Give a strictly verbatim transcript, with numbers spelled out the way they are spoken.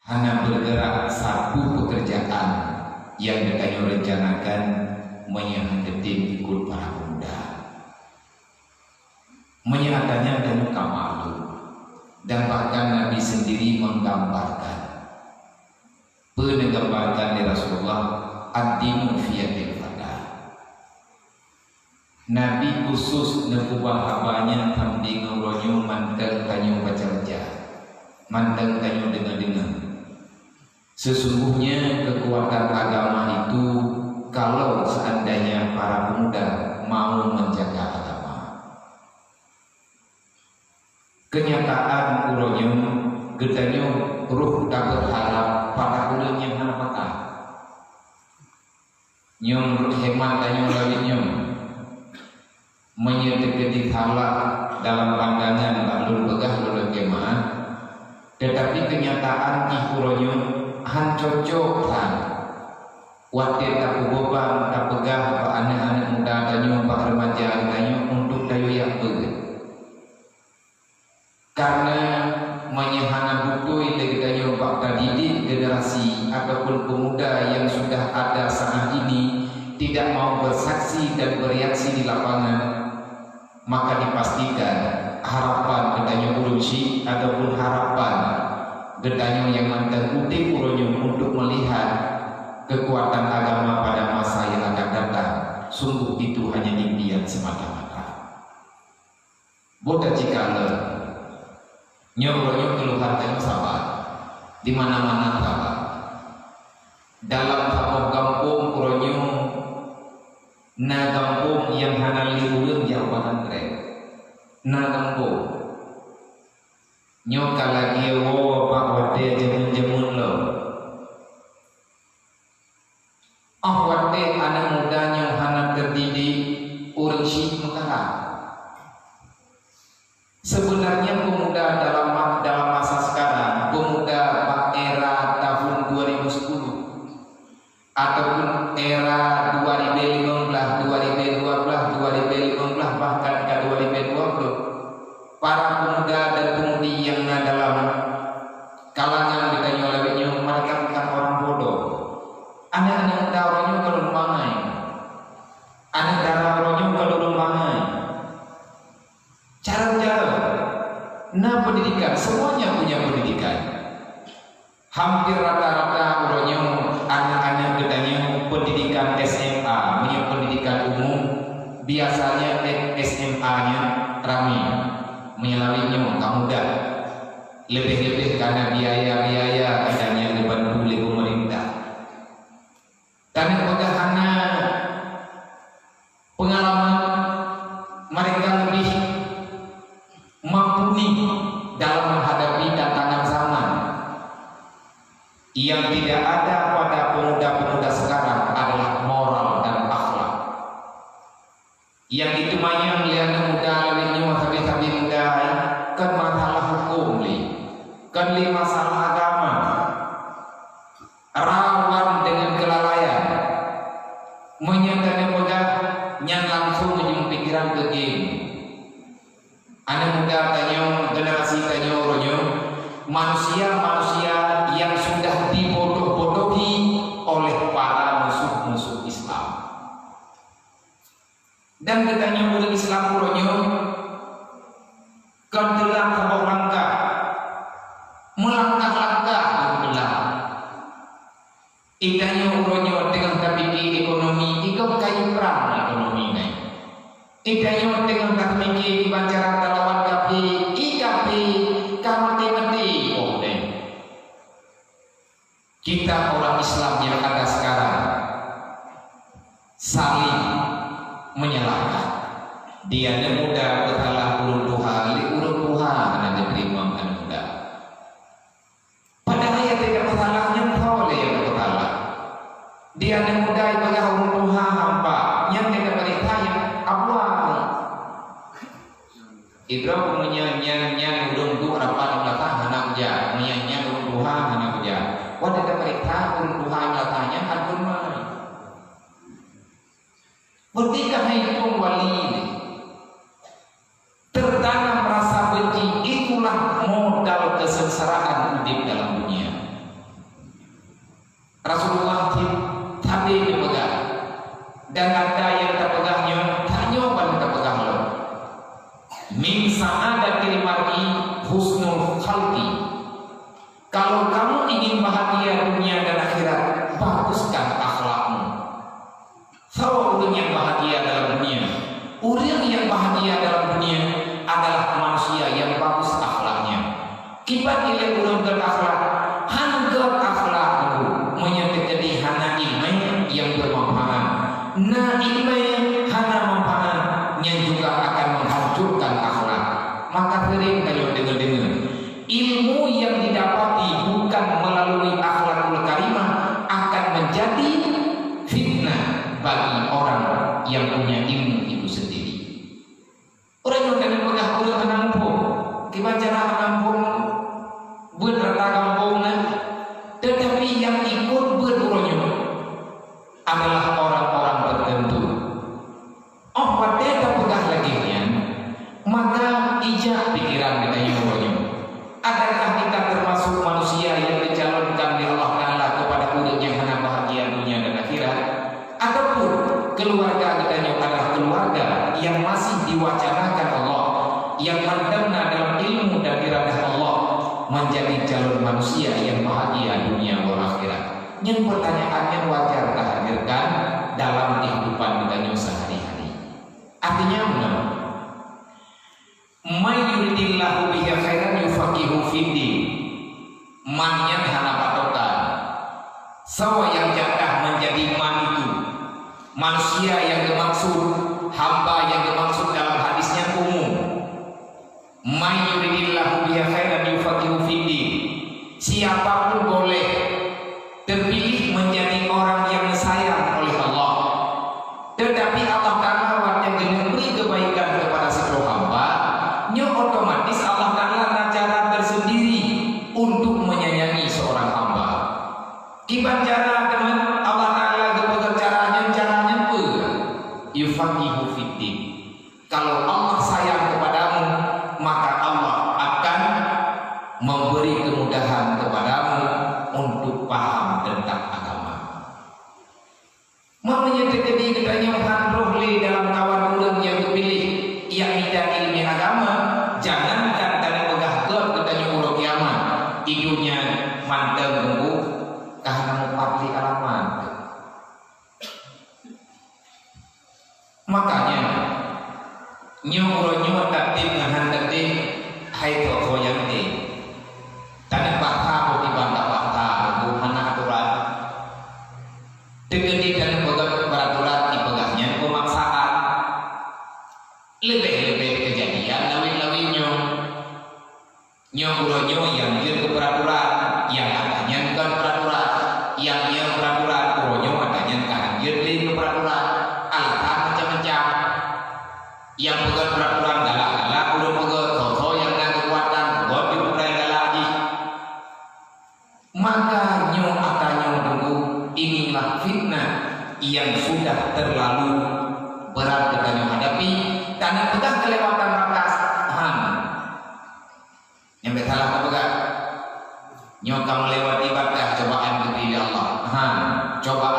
hana bergerak satu pekerjaan yang geutanyoe rencanakan meunyoe hana geutem ikut para pemuda. Meunyoe ata nyan tanyoe ka maklum, dan bahkan Nabi sendiri menggambarkan. Peue neugambarkan lé Rasulullah, "Ad-dinu fi yadil fata." Nabi khusus neupeugah haba nyan sampoe ngon uroe nyoe mantong tanyoe baca-baca, mantong tanyoe deungoe-deungoe. Sesungguhnya kekuatan agama itu kalau seandainya para pemuda mau menjaga agama. Kenyataan uroe nyoe, geutanyoe roh tabeurharap pada ureuëng nyang hana pakat. Nyoe hemat tanyoe lawét nyoe. Meunyoe teukeudi salah dalam pandangan bak lôn peugah lôn lakée meu'ah, teutapi kenyataan jih uroe nyoe han cocok that. Watée tapeubeban tapeugah bak aneuëk-aneuëk muda tanyoe, bak remaja tanyoe untuk tayue yak beuet. Karena meunyoe hana beutôi lé geutanyoe bak tadidik generasi ataupun pemuda yang sudah ada saat ini tidak mau bersaksi dan bereaksi di lapangan, maka dipastikan harapan geutanyoe ureuëng syiek ataupun harapan geutanyoe nyang mantong udeb uroe nyoe untuk melihat kekuatan agama pada masa yang akan datang, sungguh itu hanya impian semata-mata. Boh tacika lom. Nyoe uroe nyoe keuluhan tanyoe saba. Di mana-mana saba. Dalam saboh gampông uroe nyoe na gampông nyang hana lé ureuëng jak u pesantren. Na gampông. Nyoe ka lagée woe bak watée jameun-jameun lom. Óh watée aneuëk muda nyoe hana teudidik, ureuëng syiek meukarat. Sebenarnya pemuda dalam ma-, dalam masa sekarang, pemuda bak era tahun dua ribu sepuluh ataupun era dua ribu lima belas, dua ribu dua belas, dua ribu lima belas, bahkan ka dua ribu dua puluh, para pemuda dan pemudi yang na dalam kalangan geutanyoe lawét nyoe, mereka bukan orang bodoh. Aneuëk-aneuëk muda uroe nyoe ka lôn bangai. Aneuëk dara uroe nyoe ka lôn bangai. Cara-cara na pendidikan, semuanya punya pendidikan. Hampir rata-rata uroe nyoe aneuëk-aneuëk geutanyoe pendidikan S M A, meunyoe pendidikan umum, biasanya S M A nyan ramé. Meunyoe lawét nyoe ka mudah. Leubeh-leubeh karena biaya-biaya geutanyoe geubantu lé pemerintah. Tanyoe peugah hana pengalaman, mereka lebih mumpuni dalam menghadapi tantangan zaman. Yang tidak ada pada pemuda-pemuda sekarang adalah moral dan akhlak. Nyang jiteumanyong lé aneuëk muda lawét nyoe sabe-sabe muda, kon masalah huköm lé, kon lé masalah agama. Rawan deungon keulalaian. Meunyoe tanyoe peugah, nyan langsong meunyoe pikiran keu game. Aneuëk muda tanyoe, generasi tanyoe uroe nyoe, manusia-manusia yang sudah dibodoh-bodohi oleh para musuh-musuh Islam. Dan geutanyoe ureuëng Islam uroe nyoe kon teulam saboh langkah, meulangkah-langkah teulam. Geutanyoe uroe nyoe teungoh tapike ekonomi, ikot kayée prang ekonomi nyan. Geutanyoe teungoh tapike kiban cara talawan kafé, i kafé ka maté-maté poh nyan. Kita orang Islam yang ada sekarang saling menyalahkan. Di aneuëk muda peusalah ureuëng tuha, lé ureuëng tuha hana geuteurimong aneuëk muda. Padahai nyang teuka peusalah nyan soe lé nyang peusalah. Di aneuëk muda ipeugah ureuëng tuha hampa, nyang teuka peurintah nyang Allah. Idroe meunyoe nyan, nyan ureuëng duek rapat meunasah hana kuja, meunyoe nyan ureuëng tuha hana kuja. Watée tapeuriksa ureuëng tuha meunasah nyan ka deungon mai. Berarti ka hai huköm wali nyan. Tertanam rasa benci, itulah modal kesengsaraan udeb dalam dunia. Kalau kamu ingin bahagia dunia dan akhirat, baguskan akhlakmu. Saboh ureuëng nyang bahagia dalam dunia. Ureuëng nyang bahagia dalam dunia adalah manusia nyang bagus akhlaknya. Kiban ilée ureuëng gét akhlak, han gét akhlak dulu, meunyoe teukeudi hana iéleumé nyang bermanfaat. Na iéleumé hana manfaat, nyan juga akan menghancurkan akhlak. Maka sering tanyoe deungoe-deungoe, ilmu yang didapati bukan melalui akhlakul karimah akan menjadi fitnah bagi orang yang punya ilmu itu sendiri. Ureuëng nyoe ka neupeugah ureuëng hana muphom, kiban cara hana muphom beuet rata gampông na, tetapi yang ikut beuet uroe nyoe adalah orang-orang tertentu. Óh watée tapeugah lagée nyan, maka ijak pikiran geutanyoe uroe nyoe. Adakah kita termasuk manusia yang dicalonkan oleh Allah Taala kepada ureuëng nyang hana bahagia dunia dan akhirat? Ataupun keluarga geutanyoe adalah keluarga yang masih diwacanakan Allah, yang mantong na dalam ilmu dan iradah Allah, menjadi calon manusia yang bahagia dunia wal akhirat? Nyan pertanyaan nyang wajar tahadirkan dalam kehidupan geutanyoe sehari-hari. Artinya, meunan, "May yuridillahu bihi khairan yufaqihu fiddin." Man nyan hana patokan. Sawa nyang jadah menjadi man itu? Manusia nyang geumaksud, hamba nyang geumaksud dalam hadis nyan umum. "May yuridillahu bihi khairan yufaqihu fiddin." Siapa pun boleh terpilih menjadi orang yang disayang oleh Allah. Tetapi Allah Taala watée geuneubri kebaikan kepada sidroe hamba, nyoe otomatis Allah Taala na cara tersendiri untuk menyayangi seorang hamba. Kiban cara teuma Allah Taala geupeugah cara nyan, cara nyan peue? Yufaqihu fiddin. Kalau Allah sayang kepadamu, maka Allah akan memberi kemudahan kepadamu untuk paham tentang agama. Meunyoe teukeudi geutanyoe han roh lé dalam kawan ureuëng nyang geupiléh, nyang mita iéleumé agama, jangankan taneuk peugah gét geutanyoe uroe kiamat, di donya mantong teungku ka hana mupat lé alamat. Makanya, nyoe uroe nyoe tatem ngon han tatem, hai tho-tho nyang tem. Taneuk basa boh kiban tabasa, boh hana atoran. Teukeudi taneuk peugah peraturan, ipeugah nyan pemaksaan. Leubeh-leubeh keujadian lawét-lawét nyoe. Nyoe uroe nyoe nyang jeuet keu peraturan, nyang ata nyan kon peraturan, nyang nyoe peraturan, uroe nyoe ata nyan ka han jeuet lé keu peraturan. Alasan macam-macam. Nyang peugöt peraturan galak-galak ureuëng peugöt, soe-soe nyang na keukuatan peugöt di peue galak jih. Maka nyoe ata nyoe dulu, inilah fitnah yang sudah terlalu berat geutanyoe hadapi, taneuk peugah kelewatan batas. Han. Nyang bèk salah tapeugah. Nyoe ka melewati batas cobaan geubri lé Allah. Ha, cobaan